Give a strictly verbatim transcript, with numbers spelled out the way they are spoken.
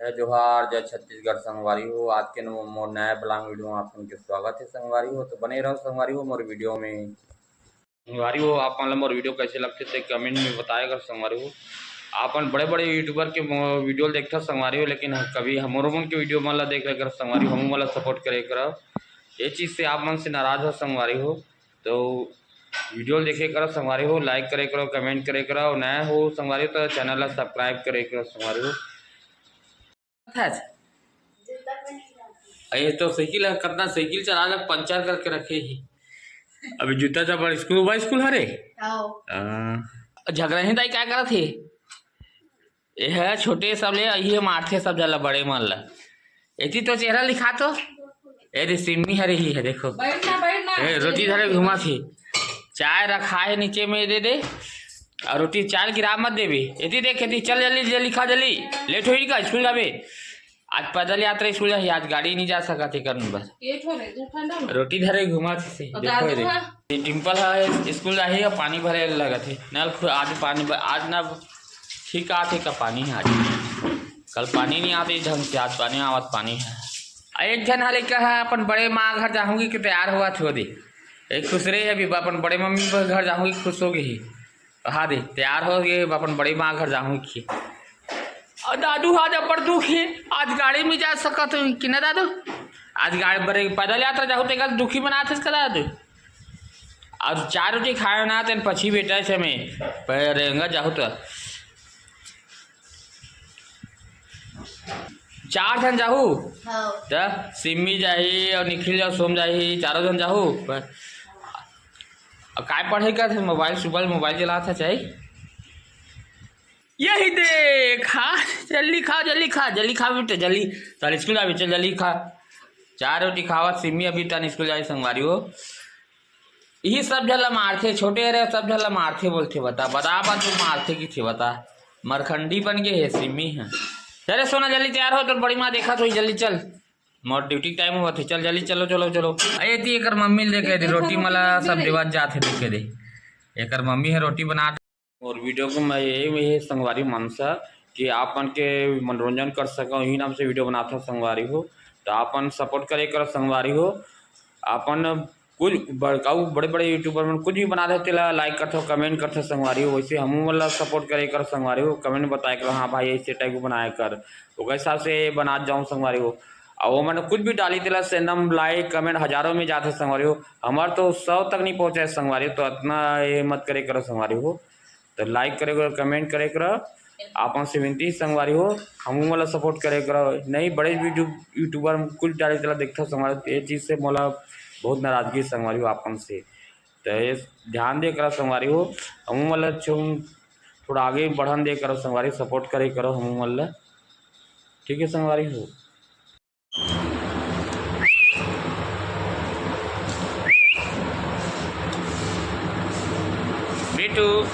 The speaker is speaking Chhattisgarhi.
जय जोहार, जय छत्तीसगढ़ संगवारी हो। आज के नो-, मोर नया vlog video में आप मन के स्वागत हे संगवारी हो। तो बने रहो संगवारी हो मोर video में। संगवारी हो, आप मन ला मोर video कैसे लगथे ते comment में बताए कर संगवारी हो। आप मन बड़े-बड़े YouTuber के मो-, video देखथव संगवारी हो, लेकिन ह-, कभी हमरो मन के video मन ला देख ले कर संगवारी हो, हमू मन ला support करे करव। ये चीज से आप मन से नाराज हो संगवारी हो, तो video देखे करव संगवारी हो, like करे करव, comment करे करव, नया हो संगवारी हो तो channel ला subscribe करे करव संगवारी हो। था आज? ये तो साइकिल है, कितना साइकिल चला ले, पंचर करके रखे ही। अभी जूता चप्पल स्कूल, वह स्कूल हरे? आओ। हाँ। झगड़ा ही दाई क्या करत हे? ये है छोटे सब ले, ये मारथे सब जला बड़े मन ला। एती तो चेहरा लिखा तो। ए रे सिम्मी हरे ही है, देखो। बैठ ना, बैठ ना। ए, रोटी धरे घुमा थी। चाय रखा है नीचे में, दे दे। और रोटी चाय गिरा मत देबे। एती देख, एती चल जल्दी, जल्दी खा जल्दी। लेट होई का स्कूल जाबे? आज पैदल यात्रा स्कूल जाही, आज गाड़ी नहीं जा सकत हे करन बस। ये ठो रे, दू ठंडा में। रोटी धरे घुमा थी से, अब देखो दादू रे। हा। ये डिम्पल है, स्कूल जाही, अब पानी भरे लगत हे। नल खु-, आज पानी ब-, आज ना ठीक आथे का पानी है आज। कल पानी नहीं आते ढंग से, आज पानी आवत पानी है। आ एक झन हले कहा अपन बड़े माँ घर जाहूँगी कि तैयार हुआ थो दे। एक खुश रहे अभी अपन बड़े मम्मी के घर जाहूँगी, खुश हो गई। हाँ दे, तैयार हो गए, अपन बड़े माँ घर जाहूँ की। और दादू, आज अब्बड़ दुख हे, आज गाड़ी में जा सकत हो कि ना दादू? आज गाड़ी बड़े पैदल यात्रा जाहू, तेकर दुखी बनात हस का दादू? आज चार रोटी खाए ना, तेन पछी बेटा से मैं, पर रेंगा जाहू तो। चार झन जाहू? हाँ। त सिम्मी जाही और निखिल जाहू, सोम जाही, चारों झन जाहू। पर अब काय पढ़े का थे? मोबाइल, सुबह मोबाइल चला था चाहे। यही देख, हाँ, जल्दी खा, जल्दी खा, जल्दी खा बेटे, जल्दी। चल स्कूल जा बेटे, जल्दी खा। चार रोटी खावत सिम्मी अभी तन स्कूल जाए संगवारी हो। यही सब झन ला मारथे, छोटे हरे सब झन ला मारथे बोलथे, बता, बता, बता, तू मारथे की थे, बता। मरखंडी बन गए हे सिम्मी है। चले सोना, जल्दी तैयार हो, तोर बड़ी माँ देखा तो, जल्दी चल। मोर ड्यूटी टाइम होवत हे, चल जल्दी चलो, चलो, चलो। अरे ती एकर मम्मी ल देखे दे, रोटी मला सब देवत जात हे, देखे दे। एकर मम्मी ह रोटी बनात। और वीडियो को मैं ये, ये संगवारी मनसा कि आप मन के मनोरंजन कर सको, यही नाम से वीडियो बनात हो संगवारी हो। तो आप मन सपोर्ट करे करो संगवारी हो। आप मन कुछ बड़काऊ बड़े-बड़े यूट्यूबर मन कुछ भी बना देथे, तेला लाइक करथव, कमेंट करथव संगवारी हो। वैसे हमू मन ला सपोर्ट करे कर संगवारी हो, कमेंट बताए कर, हाँ भाई ऐसे टाइप बनाए कर, ओकर हिसाब से बनात जाऊँ संगवारी हो। अउ ओमन कुछ भी डाली तेला से एकदम लाइक कमेंट हजारों में जाथे संगवारी हो। हमार तो सौ तक नहीं पहुँचे संगवारी हो, तो इतना ये मत करे करो संगवारी हो। तो लाइक करे करो, कमेंट करे करो, आप मन से विनती संगवारी हो, हमू मन ला सपोर्ट करे करो। नहीं बड़े वीडियो यूट्यूबर कुछ डाले तेला देखथव संगवारी हो, तो ये चीज़ से मोला बहुत नाराजगी संगवारी हो आप मन से। तो ये ध्यान दे करो संगवारी हो, हमू मन ला छो-, थोड़ा आगे बढ़न दे करो संगवारी, सपोर्ट करे करो हमू मन ला, ठीक है संगवारी हो। बिटू।